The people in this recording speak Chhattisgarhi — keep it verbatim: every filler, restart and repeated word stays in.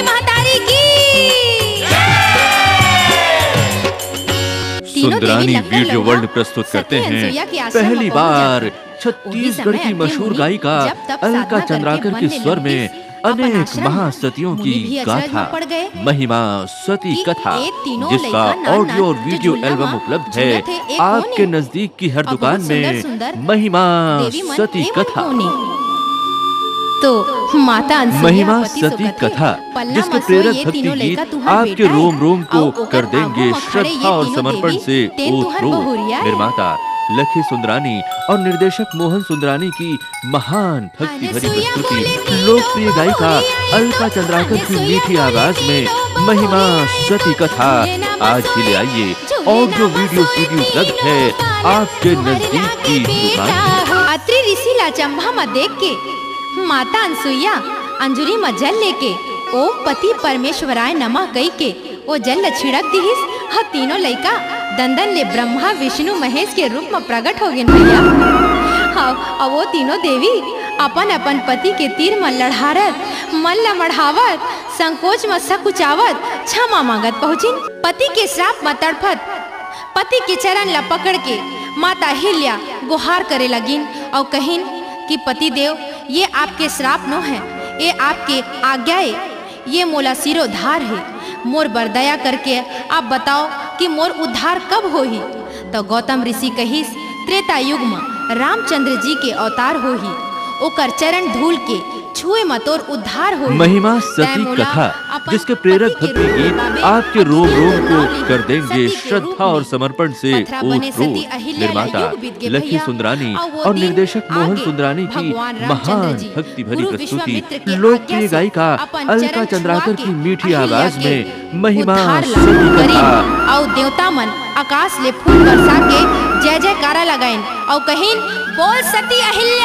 महतारी की। तीनों देवी सुंदरानी लखन वीडियो लौंडा वर्ल्ड प्रस्तुत करते सती हैं अनसुईया के आश्रम पहली में पहुंच बार जाथे। छत्तीसगढ़ की मशहूर गायिका अलका चंद्राकर के स्वर में अनेक महासतियों की गाथा, महिमा सती कथा, जिसका ऑडियो और वीडियो एल्बम उपलब्ध है आपके नजदीक की हर दुकान में। महिमा सती कथा। तो माता अनसुईया महिमा सती कथा, जिसके प्रेरक भक्ति गीत आपके रोम रोम को कर देंगे श्रद्धा और समर्पण से ओत प्रोत। निर्माता लखी सुंदरानी और निर्देशक मोहन सुंदरानी की महान भक्ति भरी प्रस्तुति। लोकप्रिय गायिका अलका चंद्राकर की मीठी आवाज में महिमा सती कथा। आज ही ले आइए ऑडियो वीडियो सीडी उपलब्ध है आपके नजदीक की दुकान। अत्रि ऋषि ला चंबा म देख के माता अनसुईया अंजुरी म जल लेके ओम पति परमेश्वराय नमः कहि के ओ जल ल छिड़क दिहिस। ह तीनों लइका दंदन ले ब्रह्मा विष्णु महेश के रूप म प्रगट हो गेन भैया। हव अउ ओ तीनों देवी अपन अपन पति के तीर म लड़हारत, मन ल मढ़ावत, संकोच म सकुचावत क्षमा मांगत पहुंचिन। पति के श्राप म तड़फत पति के चरण ला पकड़ के माता अहिल्या गोहार करे लगिन अउ कहिन कि पति देव, ये आपके श्राप नो है, ये आपके आज्ञा ए, ये मोला सिरोधार हे। मोर बर दया करके आप बताओ कि मोर उद्धार कब होही? तो गौतम ऋषि कहिस, त्रेता युग म रामचंद्र जी के अवतार होही, ओकर चरण धूल के छुए म तोर उद्धार होही। महिमा सती कथा, जिसके प्रेरक भक्ति गीत आपके रोम रोम को कर देंगे श्रद्धा और समर्पण से ओत प्रोत। निर्माता लखी सुंदरानी और निर्देशक मोहन सुंदरानी की महान भक्ति भरी प्रस्तुति। लोकप्रिय गायिका अलका चंद्राकर की मीठी आवाज में महिमा सती कथा। अउ देवता मन आकाश ले फूल बरसा के जय जयकारा लगाइन अउ कहिन, बोल सती अहिल्या।